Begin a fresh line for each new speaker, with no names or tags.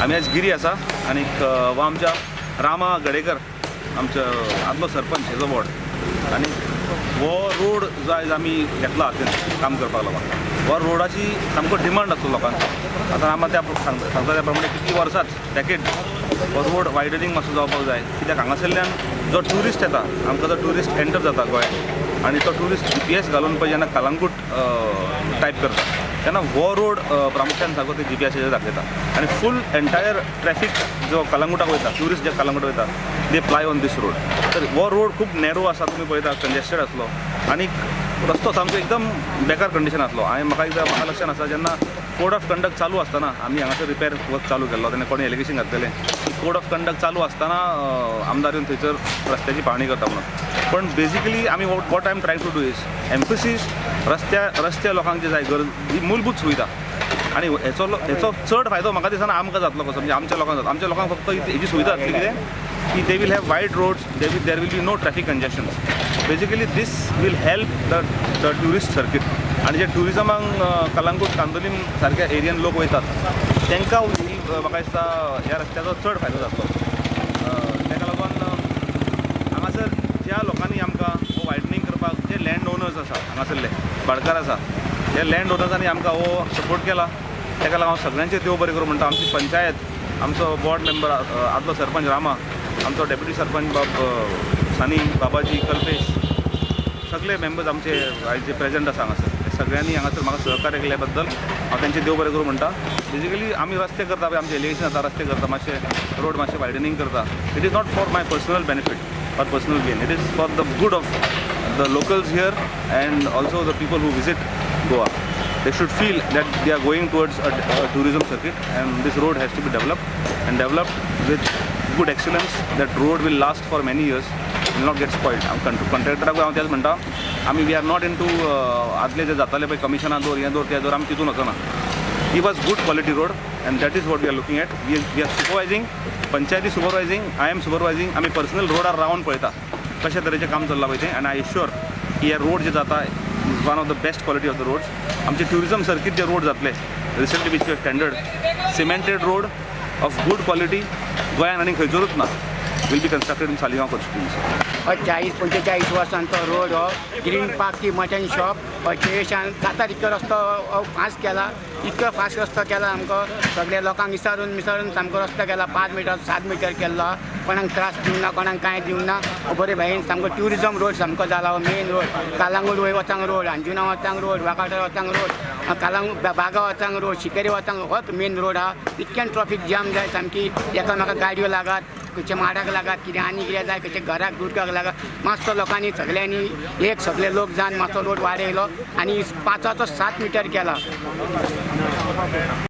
आमी आज गिरी आसा आनीक हो आमच्या रामा गडेकर आमचो आदलो सरपंच हेजो वॉर्ड आनी हो रोड जो आयज आमी घेतला हातीन काम करपाक लागून हो रोडाची सामको डिमांड आसलो लोकांचो. आतां आमकां त्या सांगता त्या प्रमाणे कितलीं वर्सांच डेकेड हो रोड वायडनींग मातसो जावपाक जाय, कित्याक हांगासरल्यान जो ट्युरिस्ट येता, आमकां जो ट्युरिस्ट एंटर जाता गोंयांत आनी तो ट्युरिस्ट GPS घालून पळय जेन्ना कलंगूट टायप करता तेन्ना हो रोड प्रामुख्यान सारको ते GPSाचेर दाखयता आनी फूल एंटायर ट्रॅफिक जो कलंगुटाक वयता, ट्युरिस्ट जे कलंगूट वयता they ply on this road. तर हो रोड खूब नॅरो आसा, तुमी पळयता कंजेस्टेड आसलो आनी रस्तो सामको एकदम बेकार कंडिशन आसलो. हांवें म्हाका एकदां म्हाका लक्षान आसा जेन्ना कोड ऑफ कंडक्ट चालू आसतना आमी हांगासर रिपेर वर्क चालू केल्लो तेन्ना कोणी एलिगेशन घातलेलें की कोड ऑफ कंडक्ट चालू आसतना आमदार येवन थंयसर रस्त्याची पाहणी करता म्हणून. पण बेजिकली आमी what I am trying to do is emphasis रस्त्या लोकांक जे जाय गरज ही मूलभूत सुविधा आनी हेचो चड फायदो म्हाका दिसना आमकां जातलो कसो, म्हणजे आमच्या लोकांक जातलो. आमच्या लोकांक फक्त हेजी सुविधा जातली कितें की they will have wide roads, there will be no traffic congestions. Basically this will help the tourist circuit आनी जे ट्युरिजमाक कलंगूट कांदोलीम सारक्या एरियन लोक वयतात तांकां ही म्हाका दिसता ह्या रस्त्याचो चड फायदो जातलो. ताका लागून हांगासर ज्या लोकांनी आमकां हो वायडनींग करपाक जे लँड ओनर्स आसा हांगासरले भाटकार आसा ह्या लँड ओनर्सांनी आमकां हो सपोर्ट केला, ताका लागून हांव सगळ्यांचें देव बरें करूं म्हणटा. आमची पंचायत, आमचो वॉर्ड मेंबर आदलो सरपंच रामा, आमचो डेप्युटी सरपंच बाब सानी, बाबाजी, कल्पेश, सगळे मेंबर्स आमचे आयज जे प्रेजंट आसा हांगासर सगळ्यांनी हांगासर म्हाका सहकार्य केल्या बद्दल हांव तेंचें देव बरें करूं म्हणटा. बेजिकली आमी रस्ते करता पळय, आमचें एलिगेशन जाता, रस्ते करता, मातशे रोड मातशे वायडनींग करता. It is not for my personal benefit or personal gain, it is for the good of the locals here and also the people who visit Goa. They should feel that they are going towards a tourism circuit and this road has to be developed and developed with good excellence. That road will last for many years, will not get spoiled. कंट्रॅक्टराक हांव तेच म्हणटा, आमी we are not in to आदले जे जाताले पळय कमिशनां दवर हें दवर तें दवर, आमी तितून वचना. Give us good quality road and that is what we are looking at. We are supervising, panchayati supervising, I am supervising. आमी पर्सनल रोडार रावन पळयता कशे तरेचें काम चल्लां पळय तें आनी I sure की हे रोड जे जाता is one of the best quality of the roads. आमचे ट्युरिजम सर्कीट जे रोड जातले recently which standard cemented road of good quality गोंयान आनी खंयसरूच ना will be constructed in Saligao constituency.
40-45 वर्सांचो रोड हो ग्रीन पार्क ती मटन शॉप अठ्ठेशान जाता तितको रस्तो फास्ट केला, इतको फास्ट रस्तो केला आमकां सगळे लोकांक विचारून मिसारून सामको रस्तो केला. 5 मिटर 7 मिटर केल्लो, कोणाक त्रास दिवंक ना, कोणाक कांय दिवंक ना. बरे भायेन सामको ट्युरिजम रोड सामको जाला हो मेन रोड. कालांगूट वयर वचांक रोड, अंजुना वचांक रोड, वागाटोर वचांक रोड, कालांगूट बागा वचांक रोड, शिकेरी वचांक होच मेन रोड आहा. इतक्यान ट्रॉफीक जाम जाय सामकी, एकामेकाक गाडयो लागात, खंयच्या माडाक लागात, कितें आनी कितें जाय, खंयच्या घराक दुरगाक लागात. मातसो लोकांनी सगळ्यांनी एक सगळे लोक जावन मातसो रोड वाडयलो आनी 5 7 मिटर केला.